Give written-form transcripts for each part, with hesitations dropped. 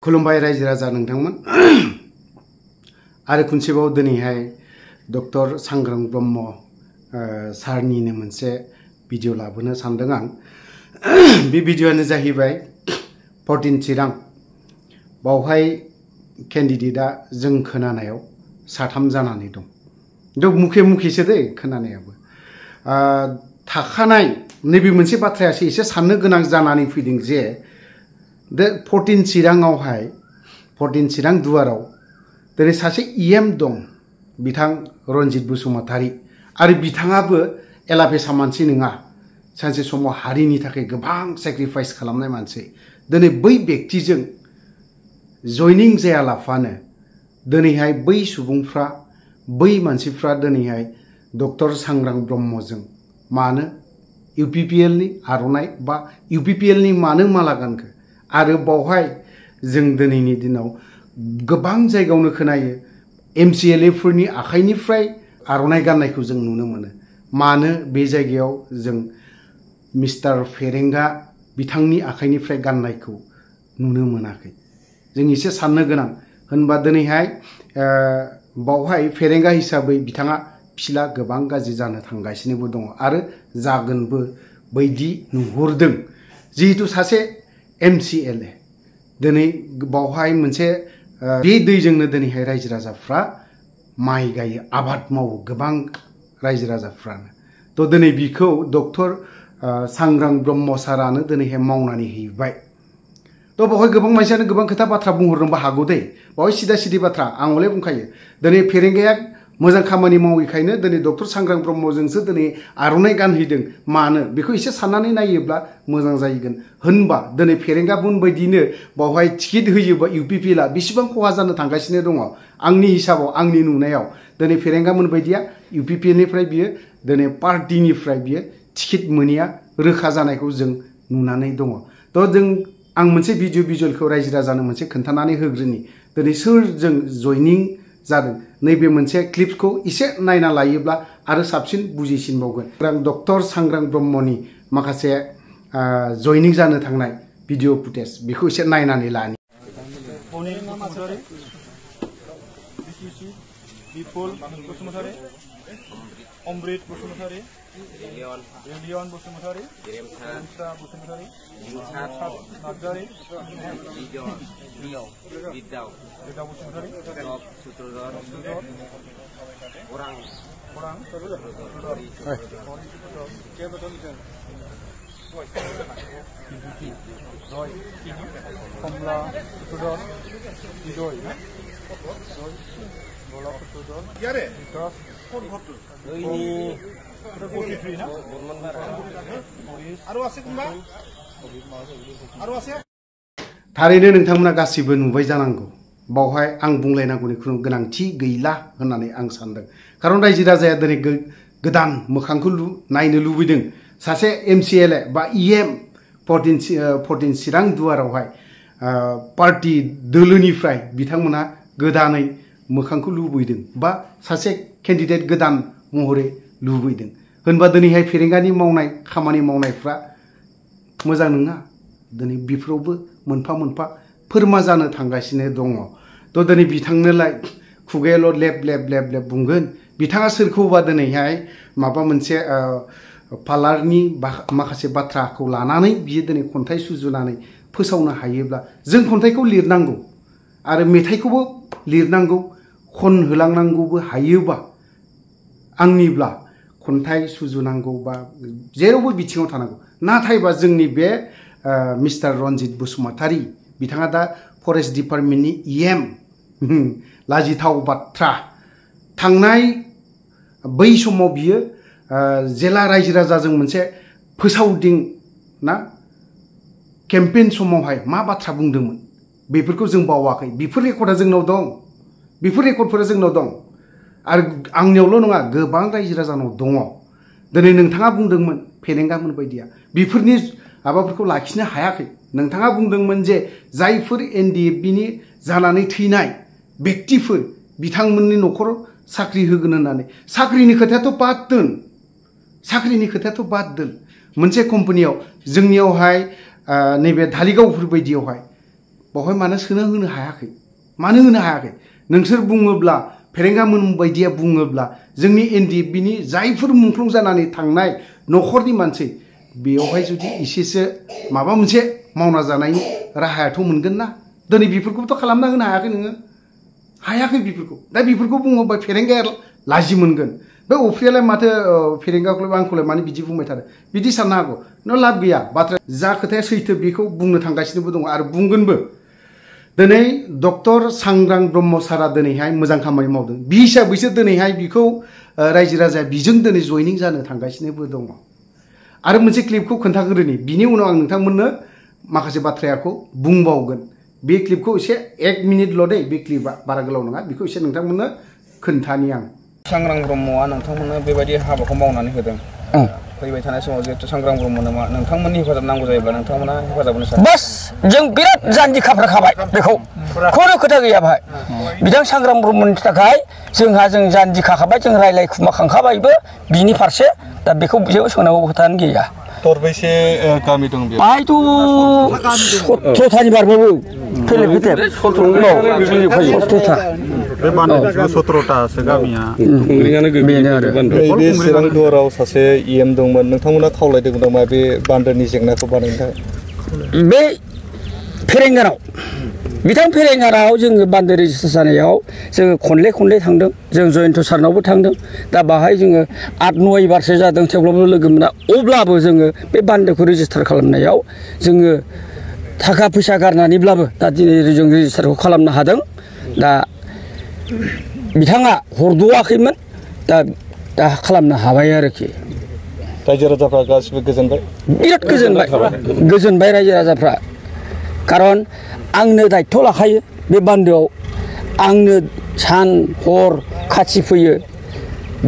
खुलुमबाय रायजो राजा नोंथांमोन आरो खनसेबाव दिनैहाय डक्टर सांग्रां ब्रह्म सारनिनो मोनसे भिडिअ लाबोनो सानदों आं। बे भिडिअआनो जाहैबाय 14 चिरां बावहाय केन्डिडेटआ जों खोनानायाव साथाम जानानै दं। मुखे मुखेसो दे खोनानायाबो थाखानाय नैबे मोनसे बाथ्रायासो एसे साननो गोनां जानानै फैदों जे 14 चिराङावहाय 14 चिरां दुवाराव दिनै सासे इएम दं बिथां रनजित बसुमतारी आरो बिथाङाबो एलाफेसा मानसि नङा, सानसे समाव हारिनि थाखाय गोबां सेक्रिफाइस खालामनाय मानसि। दिनै बै व्यक्तिजों जयनिं जायालाफानो दिनैहाय बै सुबुंफ्रा बै मानसिफ्रा दिनैहाय डक्टर सांग्रां ब्रह्मजों मानो इउपिपिएलनि आर'नाइ बा इउपिपिएलनि मानो माला गानखो आरो बावहाय जों दिनैनि दिनाव गोबां जायगायावनो खोनायो एमसिएलएफोरनि आखाइनिफ्राय आर'नाइ गाननायखौ जों नुनो मोनो। मानो बे जायगायाव जों मिस्टार फेरेंगा बिथांनि आखाइनिफ्राय गाननायखौ नुनो मोनाखै? जों एसे साननो गोनां। होनबा दिनैहाय बावहाय फेरेंगा हिसाबै बिथाङा फिला गोबां गाज्रि जानो थांगासिनोबो दङ आरो जागोनबो बायदि नुहुरदों। जिहेतु सासे एमसिएलए दिनै बावहाय मोनसे बे दैजोंनो दिनैहाय रायजो राजाफ्रा माइ गायो, आबाद मावो गोबां रायजो राजाफ्रानो। थ' दिनै बिखौ डक्टर सांग्रां ब्रह्म सारानो दिनैहाय मावनानै हैबाय। थ' बावहाय गोबां मानसियानो गोबां खोथा बाथ्रा बुंहरनोबो हागौ दे। बावहाय सिदा सिदि बाथ्रा आं हले बुंखायो दिनै फेरेंगाया मोजां खामानि मावैखायनो दिनै डक्टर सांग्रां ब्रह्मजोंसो दिनै आर'नाइ गानहैदों। मानो बेखौ एसे साननानै नायोब्ला मोजां जाहैगोन। होनबा दिनै फेरेंगा बुन बायदिनो बावहाय टिकेट होयोबा इउपिपिएलआ बेसेबां खहा जानो थांगासिनो दङ आंनि हिसाबाव, आंनि नुनायाव दिनै फेरेंगामोन बायदिया इउपिपिएलनिफ्राय बियो दिनै पार्टिनिफ्राय बियो टिकेट मोनैया रोखा जानायखौ जों नुनानै दङ। थ' आं मोनसे भिजुअलखौ रायजो राजानो मोनसे खोन्थानानै होग्रोनि दिनै सोरजों जयनिं जादों। नैबे मोनसे क्लिपखौ एसे नायना लायोब्ला आरो साबसिन बुजिसिनबावगोन। आं डक्टर सांग्रां ब्रह्मनि माखासे जयनिं जानो थांनाय भिडिअ फुटेज बेखौ एसे नायनानै लानि। बिपुल बसुमतारी, अमृत बसुमतारी, एलियन बसुमतारी, गेरेमसा बसुमतारी, नार्जारी, बिदाव बसुमतारी, सुत्रधर, अरां, जय, कमला, सुत्रधर, बिजय, थारैनो नोंथांमोना गासिबो नुबाय जानांगौ। बावहाय आं बुंलायनांगौनि खुनु गोनांथि गैला होननानै आं सानदों। खारन रायजो राजाया दिनै गोदान मोखांखौ नायनो लुबैदों। सासे एमसिएलए बा इएम 14 चिरां दुवारावहाय पार्टी दोलोनिफ्राय बिथांमोना गोदानै मोखांखौ लुबैदों बा सासे केन्डिडेट गोदान महरै लुबैदों। होनबा दिनैहाय फेरेंगानि मावनाय खामानि मावनायफ्रा मोजां नङा। दिनै बेफोरावबो मोनफा मोनफा फोरमा जानो थांगासिनो दङ। थ' दिनै बिथांनोलाय खुगायाल' लेब लेब लेब लेब बुंगोन। बिथाङा सोरखौबा दिनैहाय माबा मोनसे पार्लारनि माखासे बाथ्राखौ लानानै बियो दिनै खन्थाइ सुजुनानै फोसावनो हायोब्ला जों खन्थाइखौ लिरनांगौ आरो मेथाइखौबो लिरनांगौ, खनहोलांनांगौबो हायोबा आंनिब्ला खन्थाइ सुजुनांगौ बा जेरावबो बिथिङाव थानांगौ। नाथायबा जोंनि बे मिस्टार रनजित बसुमतारी बिथाङा दा फरेस्ट डिपार्टमेन्टनि इएम, लाजिथाव बाथ्रा। थांनाय बै समाव बियो जेला रायजो राजाजों मोनसे फोसावदिं ना केम्पेइन समावहाय मा बाथ्रा बुंदोंमोन बेफोरखौ जों बावाखै। बेफोर रेकर्डआ जोंनाव दं, बेफोर रेकर्डफोरा जोंनाव दं आरो आंनियावल' नङा गोबां रायजो राजानाव दङ। दिनै नोंथाङा बुंदोंमोन फेरेंगामोन बायदिया बेफोरनि माबाफोरखौ लाखिनो हायाखै। नोंथाङा बुंदोंमोन जे जायफोर एनडिएफबिनि जानानै थैनाय व्यक्तिफोर बिथांमोननि न'खराव साख्रि होगोन होननानै। साख्रिनि खोथायाथ' बाद दोन, साख्रिनि खोथायाथ' बाद दोन। मोनसे कम्पानियाव जोंनियावहाय नैबे धालिगावफोर बायदियावहाय बावहाय मानो सोना होनो हायाखै मानो होनो हायाखै नोंसोर बुङोब्ला फेरेंगामोन बायदिया बुङोब्ला जोंनि एनडिएफबिनि जायफोर मुंख्लं जानानै थांनाय नखरनि मानसि बेयावहाय जुदि एसेसो माबा मोनसे मावना जानायनि राहायाथ' मोनगोन ना दिनै बेफोरखौथ' खालामना होनो हायाखै नोङो हायाखै बेफोरखौ दा बेफोरखौ बुङोबा फेरेंगाया लाजि मोनगोन बे अफ्रियालाय माथो फेरेंगाखौलाय आंखौलाय मानो बिदि बुंबाय थादों बिदि साननो हागौ न' लाब गैया बाथ्रा जा खोथाया सैथो बेखौ बुंनो थांगासिनोबो दङ आरो बुंगोनबो दिनै डक्टर सांग्रां ब्रह्म सारा दिनैहाय मोजां खामानि मावदों बि हिसाबैसो दिनैहाय बिखौ रायजो राजाया बिजों दिनै जयनिं जानो थांगासिनोबो दङ आरो मोनसे क्लिपखौ खोन्थाग्रोनि बिनि उनाव आं नोंथांमोननो माखासे बाथ्राखौ बुंबावगोन बे क्लिपखौ एसे 1 मिनिटल' दै बे क्लिपआ बारा गोलाव नङा बेखौ एसे नोंथांमोननो खोन्थानि आं सांग्रां ब्रह्मआ नोंथांमोननो बेबायदि हाबाखौ मावनानै होदों फैबाय थानाय समाव जिहेतु सांग्रां ब्रह्मनो मा नोंथांमोननि हेफाजाब नांगौ जायोब्ला नोंथांमोना हेफाजाब होनो सानो बस जों बिराद जानजि खाफ्राखाबाय बेखौ खुनु खोथा गैया भाई बिथां सांग्रां ब्रह्मनि थाखाय जों जानजि खाखाबाय जों रायलाय खुमा खांखाबायबो बिनि फारसे दा बेखौ जेबो सोंनांगौ खोथायानो गैया थरबैसे गामि दं बेयाव बाहायथ' 17थानि बारबाबो फेलेब फेथेब 17था बे बान्दोआव 17थासो गामिया बेनो आरो बे चिरां दुवाराव सासे इएम दंमोन नोंथांमोना खावलायदोंमोन नामा बे बान्दोनि जेंनाखौ बानायनो थाखाय बे फेरेंगाराव बिथां फेरेंगाराव जोङो बान्दो रेजिस्टार जानायाव जोङो खनले थांदों जों जयन्त सारनावबो थांदों दा बाहाय जोङो 8-9 बारसो जादों थेवब्लाबो लोगो मोना अब्लाबो जोङो बे बान्दोखौ रेजिस्टार खालामनायाव जोङो थाखा फैसा गारनानैब्लाबो दा दिनै जों रेजिस्टारखौ खालामनो हादों दा बिथाङा हरद'वाखैमोन दा खालामनो हाबाय आरोखि रायजो राजाफ्रा गासिबो गोजोनबाय बिराद गोजोनबाय रायजो राजाफ्रा खारन आंनो दायित्व लाखायो बे बान्दोआव आंनो सान हर खाथि फैयो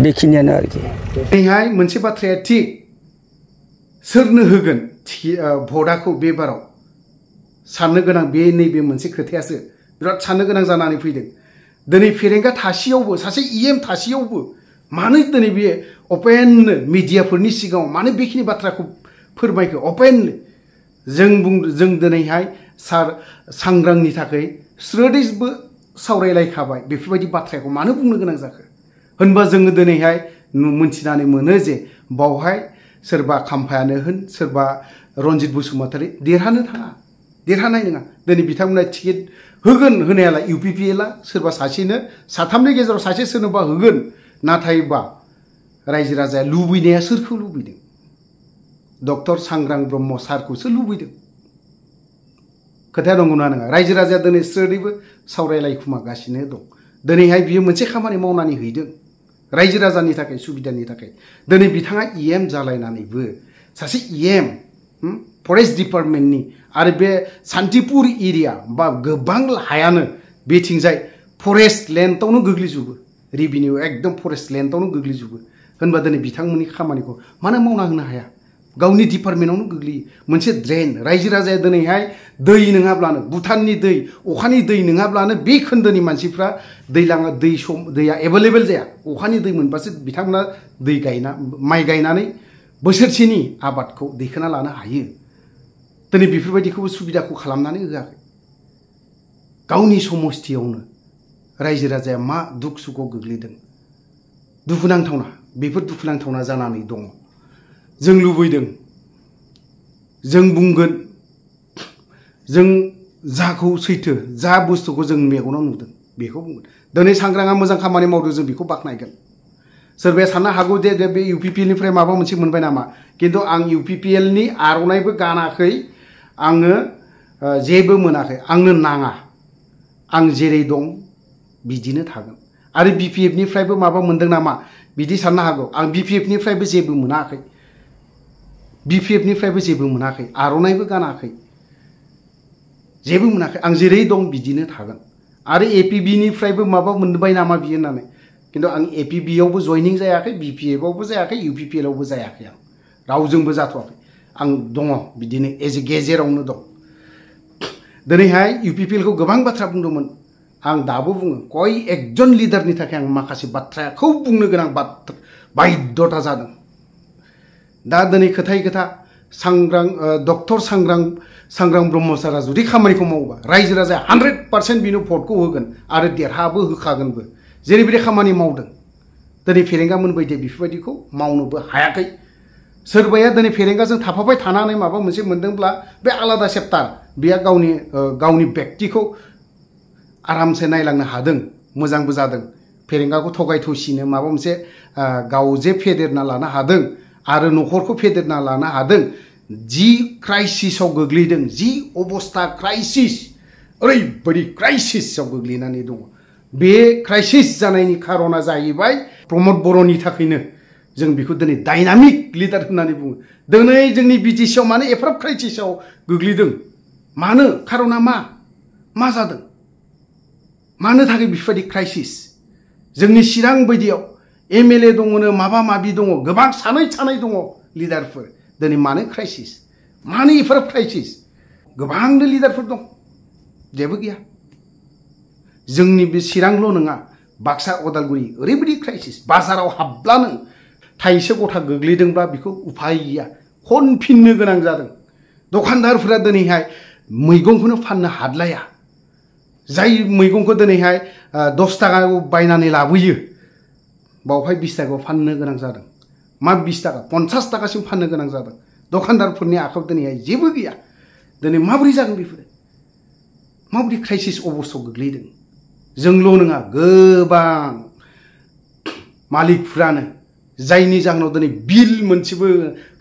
बेखिनियानो आरोखि दिनैहाय मोनसे बाथ्राया थिग सोरनो होगोन भटआखौ बे बाराव साननो गोनां बे नैबे मोनसे खोथायासो बिराद साननो गोनां जानानै फैदों दिनै फेरेंगा थासेयावबो सासे इएम थासेयावबो मानो दिनै बे अपेननो मिडियाफोरनि सिगाङाव मानो बेखिनि बाथ्राखौ फोरमायखो अपेनलि जों दिनैहाय सार सांग्रांनि थाखाय स्रोदैबो सावरायलायखाबाय बेफोरबायदि बाथ्राखौ मानो बुंनो गोनां जाखो होनबा जोङो दिनैहाय मोनथिनानै मोनो जे बावहाय सोरबा खाम्फायानो होन सोरबा रनजित बसुमतारी देरहानाय नङा दिनै बिथांमोना टिकेट होगोन होनायालाय इउपिपिएलआ सोरबा सासेनो साथामनि गेजेराव सासे सोरनोबा होगोन नाथायबा रायजो राजाया लुबैनाया सोरखौ लुबैदों डक्टर सांग्रां ब्रह्म सारखौसो लुबैदों खोथाया नंगौना नङा रायजो राजाया दिनै स्रोदैबो सावरायलायखुमागासिनो दं दिनैहाय बियो मोनसे खामानि मावनानै हैदों रायजो राजानि थाखाय सुबिदानि थाखाय दिनै बिथाङा इएम जालायनानैबो सासे इएम फरेस्ट डिपार्टमेन्टनि आरो बे सान्तिपुर एरिया बा गोबां हायानो बेथिंजाय फरेस्ट लेन्डआवनो गोग्लैजोबो रेभिनिउ एकदम फरेस्ट लेन्डआवनो गोग्लैजोबो होनबा दिनै बिथांमोननि खामानिखौ मानो मावना होनो हाया गावनि डिपार्टमेन्टआवनो गोग्लैयो मोनसे ड्रेन रायजो राजाया दिनैहाय दै नङाब्लानो भुटाननि दै अखानि दै नङाब्लानो बे खोन्दोनि मानसिफ्रा दैया एभेलेबेल जाया अखानि दै मोनबासो बिथांमोना माइ गायनानै बोसोरसेनि आबादखौ दैखोना लानो हायो दिनै बेफोरबायदिखौबो सुबिदाखौ खालामनानै होआखै गावनि समस्थियावनो रायजो राजाया मा दुख सुखआव गोग्लैदों दुखुनांथावना बेफोर दुखुनांथावना जानानै दङ जों लुबैदों जों बुंगोन जों जाखौ सैथो जा बुस्थुखौ जों मेगनाव नुदों बेखौ बुंगोन दिनै सांग्राङा मोजां खामानि मावदों जों बेखौ बाख्नायगोन सोरबाया साननो हागौ जे बे इउपिपिएलनिफ्राय माबा मोनसे मोनबाय नामा खिन्थु आं इउपिपिएलनि आर'नाइबो गानाखै आङो जेबो मोनाखै आंनो नाङा आं जेरै दं बिदिनो थागोन आरो बिपिएफनिफ्रायबो माबा मोनदों नामा बिदि साननो हागौ आं बिपिएफनिफ्रायबो जेबो मोनाखै आर'नाइबो गानाखै जेबो मोनाखै आं जेरै दं बिदिनो थागोन आरो एपिबिनिफ्रायबो माबा मोनबाय नामा बियो होननानै खिन्थु आं एपिबियावबो जयनिं जायाखै बिपिएफआवबो जायाखै इउपिपिएलआवबो जायाखै आं रावजोंबो जाथ'वाखै आं दङ बिदिनो गेजेरावनो दं दिनैहाय इउपिपिएलखौ गोबां बाथ्रा बुंदोंमोन आं दाबो बुङो कय एकजन लिडारनि थाखाय आं माखासे बाथ्राखौ बुंनो गोनां बाध्यता जादों दा दिनै खोथायै खोथा डक्टर सांग्रां ब्रह्म सारा जुदि खामानिखौ मावोबा रायजो राजाया 100% बिनो भटखौ होगोन आरो देरहाबो होखागोनबो जेरैबायदि खामानि मावदों दिनै फेरेंगामोन बायदि बेफोरबायदिखौ मावनोबो हायाखै सोरबाया दिनै फेरेंगाजों थाफाबाय थानानै माबा मोनसे मोनदोंब्ला बे आलादा चेप्टार बेया गावनि व्यक्तिखौ आरामसे नायलांनो हादों मोजांबो जादों फेरेंगाखौ थगाय थसिनो माबा मोनसे गाव जे फेदेरना लानो हादों आरो न'खरखौ फेदेरना लानो हादों जि क्राइसिसआव गोग्लैदों जि अबस्था क्राइसिस ओरैबायदि क्राइसिसआव गोग्लैनानै दङ बे क्राइसिस जानायनि खारना जाहैबाय प्रमद बर'नि थाखायनो जों बेखौ दिनै डायनामिक लिडार होननानै बुङो दिनै जोंनि बिटिसिआव मानो एफाराब क्राइसिसआव गोग्लैदों मानो खारना मा जादों मानो थाखाय बेफोरबायदि क्राइसिस जोंनि चिरां बायदियाव एमएलए दङनो माबा माबि दङ गोबां सानै दङ लिडारफोर दिनै मानो क्राइसिस मानो एफाराब क्राइसिस गोबांनो लिडारफोर दं जेबो गैया जोंनि बे चिरांल' नङा बाक्सा उदालगुरि ओरैबायदि क्राइसिस बाजाराव हाबब्लानो थाइसे गथा गोग्लैदोंब्ला बेखौ उफाय गैया खनफिननो गोनां जादों दखानदारफोरा दिनैहाय मैगंखौनो फाननो हादलाया जाय मैगंखौ दिनैहाय 10 थाखायाव बायनानै लाबोयो बावहाय 20 थाखायाव फाननो गोनां जादों मा 20 थाखा 50 थाखासिम फाननो गोनां जादों दखानदारफोरनि आखायाव दिनैहाय जेबो गैया दिनै माबोरै जागोन बेफोरो माबोरै क्राइसिस अबस्थायाव गोग्लैदों जोंल' नङा गोबां मालिकफ्रानो जायनि जाहोनाव दिनै बिल मोनसेबो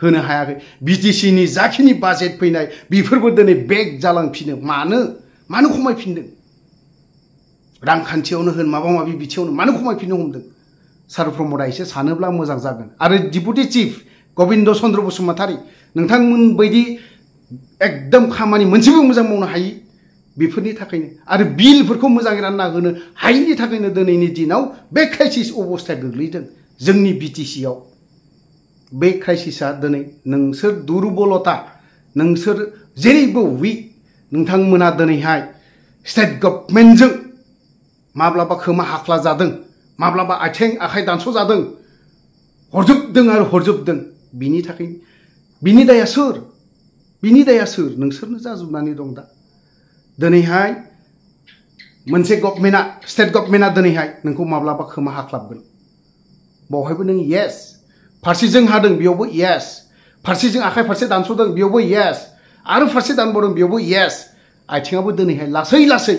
होनो हायाखै बिटिसिनि जाखिनि बाजेट फैनाय बेफोरबो दिनै बेक जालांफिनो मानो खमायफिनदों रांखान्थियावनो होन माबा माबि बिथिङावनो मानो खमायफिननो हमदों सार प्रमदा एसे सानोब्ला मोजां जागोन आरो डिपुटि चिफ गबिन्द चन्द्र बसुमतारी नोंथांमोन बायदि एकदम खामानि मोनसेबो मोजां मावनो हायि बेफोरनि थाखायनो आरो बिलफोरखौ मोजाङै रानना होनो हायिनि थाखायनो दिनैनि दिनाव बे क्राइसिस अबस्थाया गोग्लैदों जोंनि बिटिसिआव बे क्राइसिसआ दिनै नोंसोर दुरबलता नोंसोर जेरैबो उइक नोंथांमोना दिनैहाय स्टेट गभर्नमेन्टजों माब्लाबा खोमा हाख्ला जादों माब्लाबा आथिं आखाइ दानस' जादों हरजोबदों बिनि थाखाय बिनि दाया सोर नोंसोरनो जाजोबनानै दं दा दिनैहाय मोनसे गभर्नमेन्टआ स्टेट गभर्नमेन्टआ दिनैहाय नोंखौ माब्लाबा खोमा हाख्लाबगोन बावहायबो नों येस फारसेजों हादों बेयावबो येस फारसेजों आखाइ फारसे दानस'दों बेयावबो येस आरो फारसे दानबावदों बेयावबो येस आथिङाबो दिनैहाय लासै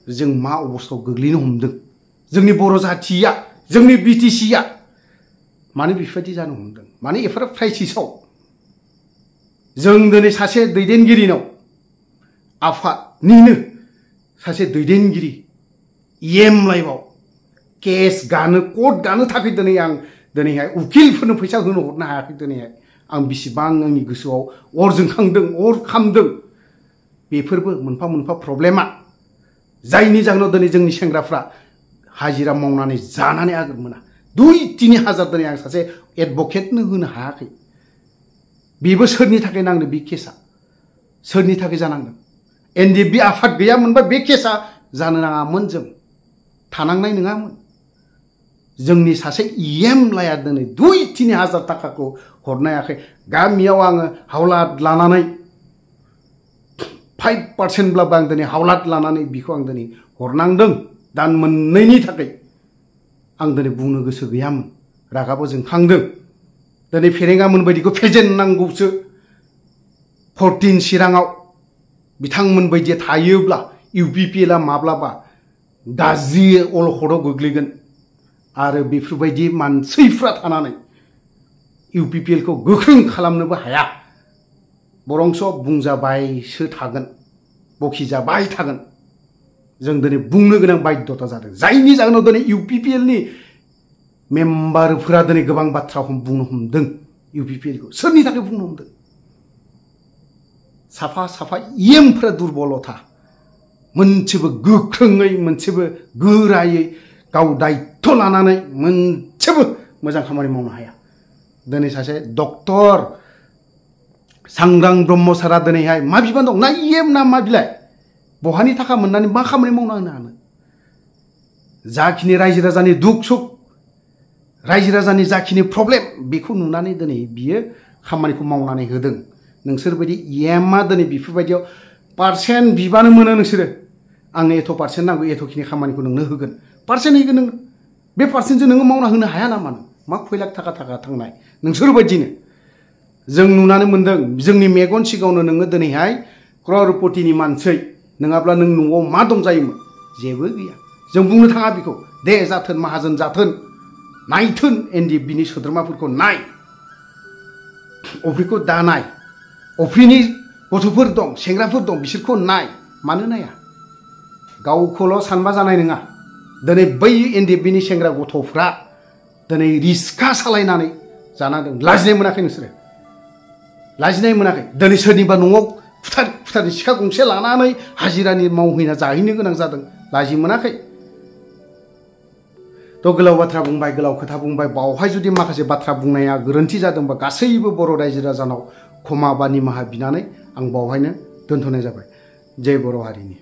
जों मा अबस्थायाव गोग्लैनो हमदों जोंनि बर' जाथिया जोंनि बिटिसिया मानो बेफोरबायदि जानो हमदों मानो एफाराब क्राइसिसआव जों दिनै सासे दैदेनगिरिनाव आफादनिनो सासे दैदेनगिरि EM लाइफआव केस गानो कोर्ट गानो थाखाय दिनैहाय उकिलफोरनो फैसा हरनो हायाखै दिनैहाय आं बेसेबां आंनि गोसोआव अर जोंखांदों अर खामदों बेफोरबो मोनफा प्रब्लेमा जायनि जाहोनाव दिनै जोंनि सेंग्राफ्रा हाजिरा मावनानै जानानै आगोर मोना 2-3 हाजार दिनै आं सासे एडभकेटनो होनो हायाखै बेबो सोरनि थाखाय नांदों बे केसा सोरनि थाखाय जानांगोन NDB आफाद गैयामोनबा बे केसा जानो नाङामोन जों थानांनाय नङामोन जोंनि सासे EM लाया दिनै 2-3 हाजार थाखाखौ हरनो हायाखै गामियाव आङो हावलाद लानानै 5% ब्लाबो आं दिनै हावलाद लानानै बिखौ आं दिनै हरनांदों दान मोननैनि थाखाय आं दिनै बुंनो गोसो गैयामोन रागाबो जोंखांदों दिनै फेरेंगामोन बायदिखौ फेजेननांगौसो 14 चिराङाव बिथांमोन बायदि थायोब्ला UPPLआ माब्लाबा गाज्रि अलखदाव गोग्लैगोन आरो बेफोरबायदि मानसिफ्रा थानानै UPPLखौ गोख्रों खालामनोबो हाया बरंस बुंजाबायसो थागोन बखिजाबाय थागोन जों दिनै बुंनो गोनां बाध्यता जादों जायनि जाहोनाव दिनै UPPLनि मेम्बारफोरा दिनै गोबां बाथ्राखौ बुंनो हमदों UPPLखौ सोरनि थाखाय बुंनो हमदों साफा EMफोरा दुरबलता मोनसेबो गोख्रोङै मोनसेबो गोरायै गाव दायित्व लानानै मोनसेबो मोजां खामानि मावनो हाया दिनै सासे डक्टर सांग्रां ब्रह्म सारा दिनैहाय मा बिबान दं ना EM ना मा बिलाय बहानि थाखा मोननानै मा खामानि मावना होनो हानो जाखिनि रायजो राजानि दुख सुख रायजो राजानि जाखिनि प्रब्लेम बेखौ नुनानै दिनै बियो खामानिखौ मावनानै होदों नोंसोरबायदि EMआ दिनै बेफोरबायदियाव पार्सेन्ट बिबानो मोनो नोंसोरो आंनो एथ' पार्सेन्ट नांगौ एथ'खिनि खामानिखौ नोंनो होगोन पार्सेन्ट होगोन नों बे पार्सेन्टजों नोङो मावना होनो हाया नामा नों मा खय लाख थाखा थांनाय नोंसोरबायदिनो जों नुनानै मोनदों जोंनि मेगन सिगाङावनो नोङो दिनैहाय क्ररपतिनि मानसै नङाब्ला नों न'आव मा दं जायोमोन जेबो गैया जों बुंनो थाङा बेखौ दे जाथोन माहाजोन जाथोन नायथोन NDFBनि सोद्रोमाफोरखौ नाय अफ्रिखौ दा नाय अफ्रिनि गथ'फोर दं सेंग्राफोर दं बिसोरखौ नाय मानो नाया गावखौल' सानबा जानाय नङा दिनै बै NDFBनि सेंग्रा गथ'फ्रा दिनै रिस्का सालायनानै जाना दं लाजिनाय मोनाखै नोंसोरो लाजिनाय मोनाखै दिनै सोरनिबा न'आव फुटारनि सिखा गंसे लानानै हाजिरानि मावहैना जाहैनो गोनां जादों लाजि मोनाखै थ' गोलाव बाथ्रा बुंबाय गोलाव खोथा बुंबाय बावहाय जुदि माखासे बाथ्रा बुंनाया गोरोन्थि जादोंबा गासैबो बर' रायजो राजानाव क्षमा बा निमाहा बिनानै आं बावहायनो दोनथ'नाय जाबाय जय बर' हारिनि